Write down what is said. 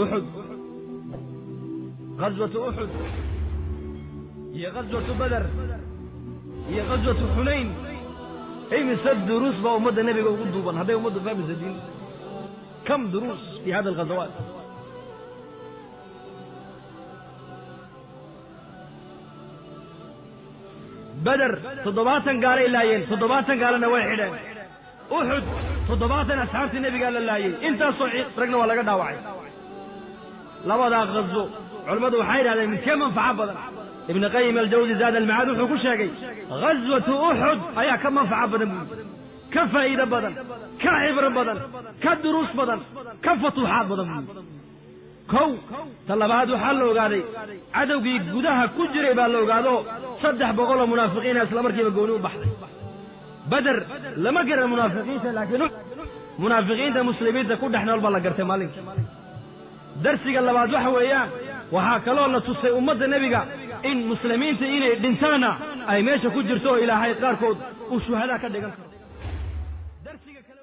Uxud, ghaswatu Uxud iyo ghaswatu Beder iyo ghaswatu Xunayn, imise duruus baa ummadda Nebiga ugu duuban hadday ummaddu fahmaysa diin? Kam duruus fi hada alghazawaat? Beder 70 gaalay laayeen, 70 gaalana way xidheen. Uxud 70 asxaabtii Nebigaa la laayey, intaasoo ragna waa laga dhaawacay. Labadaa ghazo culammadu waxay yidhahdeen midkee manfaco badan? Ibn Qayim Aljawsi Zaad Almacaad wuxuu ku sheegay ghaswatu Uxud ayaa ka manfaco badan buu yidhi, ka faa'iido badan, ka cibro badan, ka duruus badan, ka futuuxaad badan buu yidhi. Kow ta labaad, waxaa la ogaaday cadowgii gudaha ku jiray baa la ogaado, 300 oo munaafiqiina isla markiiba gooni u baxday. Beder lama garan munaafiqiinta, laakiin munaafiqiinta muslimiinta ku dhex nool baa la gartay maalinkii. Darsiga labaad waxa weeyaan, waxaa kaloo la tusay ummadda Nebiga in muslimiinta inay dhintaanna ay meesha ku jirto oo Ilaahay qaarkood uu shuhadaa ka dhigan karo. Darsiga kale